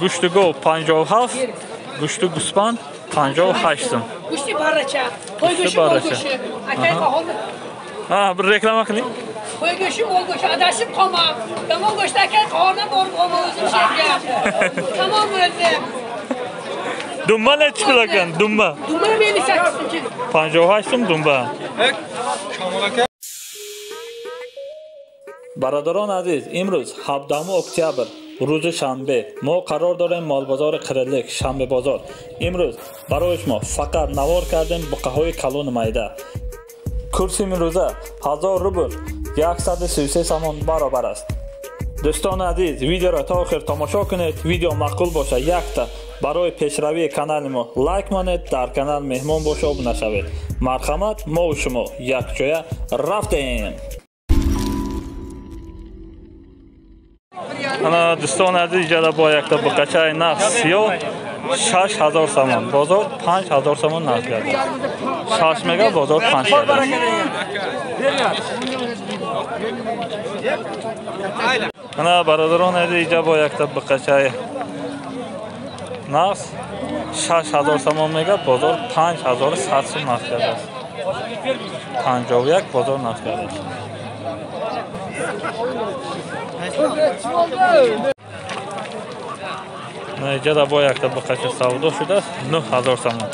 Гӯшти гов 57, гӯшти гӯсфанд 58 сум. Гӯшти барача, қой гӯшти, мол гӯшти. Акай қаҳол. Bir reklama qiling. Qo'y go'shti, mol go'shti, adashib qolma. Yomon go'sht akay qahordan borib olma o'zim shekka. Tamom bo'ldi. Dumba nechi pul ekan? Dumba. Dumba 58 so'm kilo. 58 so'm dumba. Бародарон азиз, имрӯз 17 октябр, рӯзи шанбе, мо қарор дорем молбозори Қирилик, шанбебозор. Имрӯз барои шумо фақат навор кардем буқаҳои калони майда. Курси имрӯза 1000 рубл 133 сомон баробар аст. Дӯстони азиз, видеоро то охир тамошо кунед. Видео маъқул бошад, якта барои пешравии канали мо лайк монед, дар канал меҳмон боша обуна шавед. Марҳамат, мо шумо якҷоя рафтем. Ана дӯстони азиз, иҷода бо якта буқачаи нақс сиёҳ 6000 сомон, бозор 5000 сомон нарх гардад. 6 мега, бозор 5 гардад. Ана бародарон азиз, иҷа бо якта буқачаи нақс 6000 сомон мега, бозор 5100 сом нарх гардад. 51 бозор нарх гардад. Иҷода бо якта буқача савдо шудааст 9000 сомон.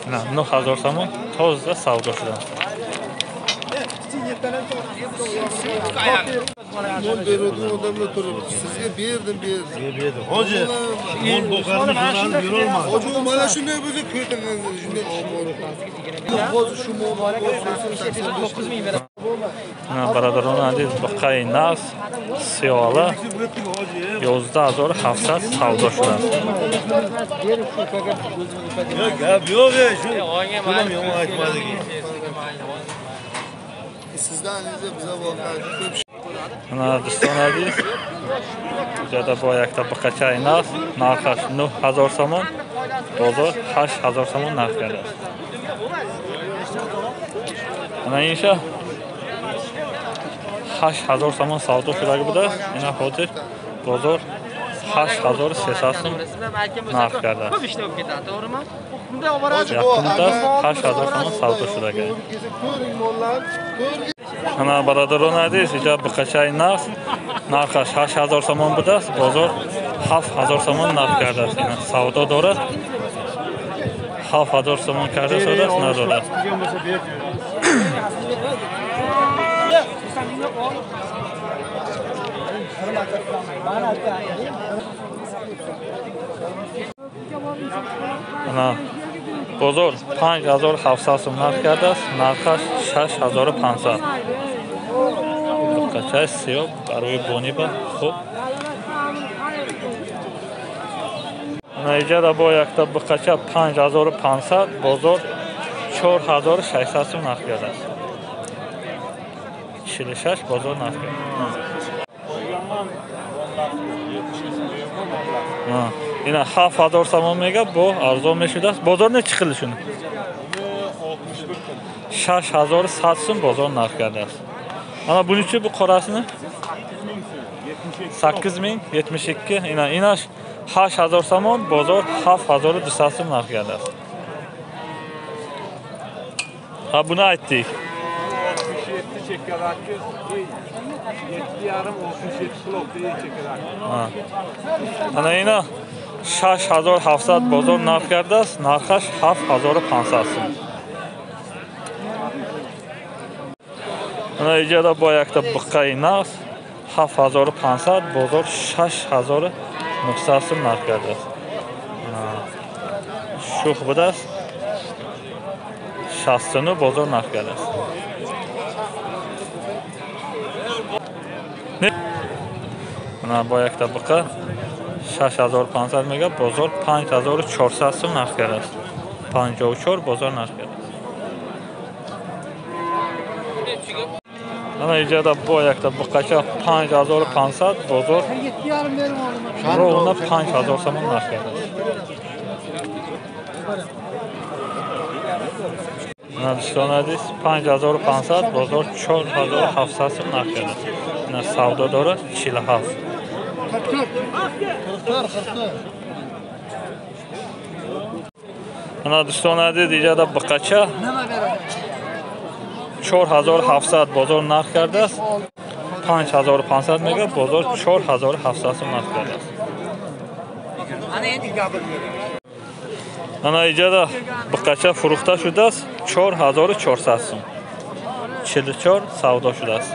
9000 сомон тоза савдо шудааст. Mol beruvdim, odamlar turibdi. Sizga berdim, berdim. Berdim. Hoji, mol boqarni jurnalni berolmadi. Hoji, u mana shunday bo'lsa, ko'rganingizda shunday olib borib. Hozir shu mol 89 ming beradi. Бародарон азиз, буқаи нақс сиёла 11700 савдо шудааст. Gap yo'q, shu. Pulum yomon aytmadiki. Sizdan biza voqea ko'p. Ана дӯстони азиз, иҷода бо якта буқачаи нақс нархаш 9000 сомон, бозор 8000 сомон нарх кардааст. Ана инша 8000 сомон савдо шудаги будааст. Ина ҳозир бозор 8300 сом нарх кардааст. Якумдааст 8000 сомон савдо шудаги. Ана бародарони азиз, иҷа буқачаи нақс нархаш 8000 сомон будааст, бозор 7000 сомон нарх кардааст. Ина савдо дорад, 7000 сомон карда шудааст, надорад. Ана бозор 5700 сом нарх кардааст, нархаш 6500. Буқачаи сиёҳ барои бониба хуб. Ана иҷода бо якта буқача 5500, бозор 4600 сом нарх кардааст. 46 бозор нарх кардааст. Ина 7000 сомон мега, бо арзон мешудааст. Бозор нечи хил шуни? 6100 сом бозор нарх кардааст. Ана буни чи, бу qorasini? 8072. Ина инаш 8000 сомон, бозор 7200 сом нарх кардааст. Ha buni aytdik. 67 chekkarakki, 7,5 67 pul chekkarakki. Ана ина 6700 бозор нарх кардааст, нархаш 7500 сом. Ана иҷода бо якта буқаи нақс 7500, бозор 6900 сом нарх кардааст. Шӯх будааст, 69 бозор нарх кардааст. Ана бо якта буқа 6500 мега, бозор 5400 сом нарх кардааст. 54 бозор нарх кардааст. Ана иҷода бо якта буқача 5500, бозор ровно 5000 сомон нарх кардааст. Ана дӯстони азиз, 5500, бозор 4700 сом нарх кардааст. На савдо дорад 47. Ана дӯстон азиз, иҷада биқача 4700 бозор нарх кардааст. 5500 мега, бозор 4700 сом нарх кардааст. Ана иҷада биқача фурӯхта шудааст 4400 сом. 44 савдо шудааст.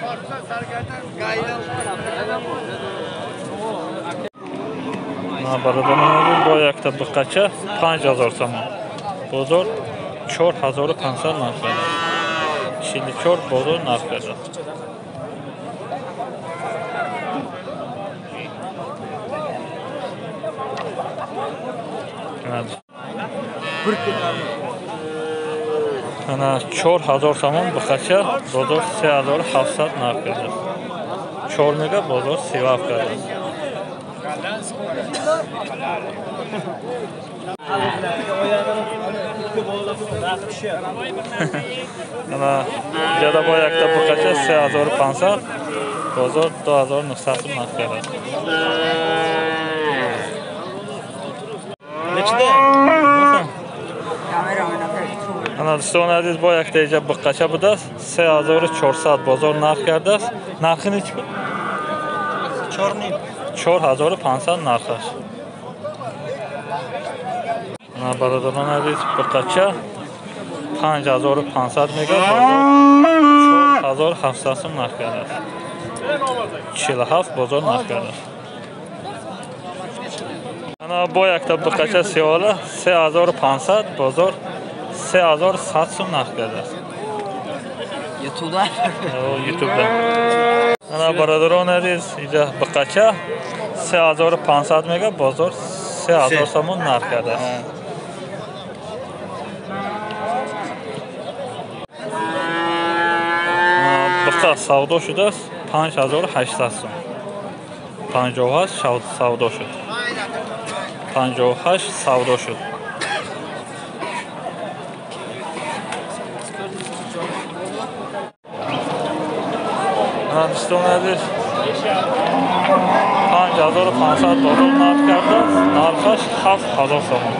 На бародарон азиз, бо якта биқача 5000 сомон. Бозор 4500 нарх кардааст. 44 бозор нарх кардааст. Ана 4000 сомон биқача, бозор 3700 нарх кардааст. 4 мега, бозор 37 кардааст. Ана иҷада бо якта биқача 3500, бозор 2900 сом нарх кардааст. Ана дӯстони азиз, бо якта иҷа биқача будааст 3400 бозор нарх кардааст. Нархи нечи буд? 4500 нархаш. Ана бародарони азиз, биқача 5500 мега, бозор 4700 сом нарх кардааст. 47 бозор нарх кардааст. Ана бо якта биқача сиёла 3500, бозор 3100 сом нарх кардааст. Ютубда. Ана бародарони азиз, иҷа биқача 3500 мега, бозор 3000 сомон нарх кардааст. Биқа савдо шудааст 5800 сом. 58 савдо шуд. 58 савдо шуд. Дӯстони азиз, 5500 бозор нарх кардааст, нархаш 7000 сомон.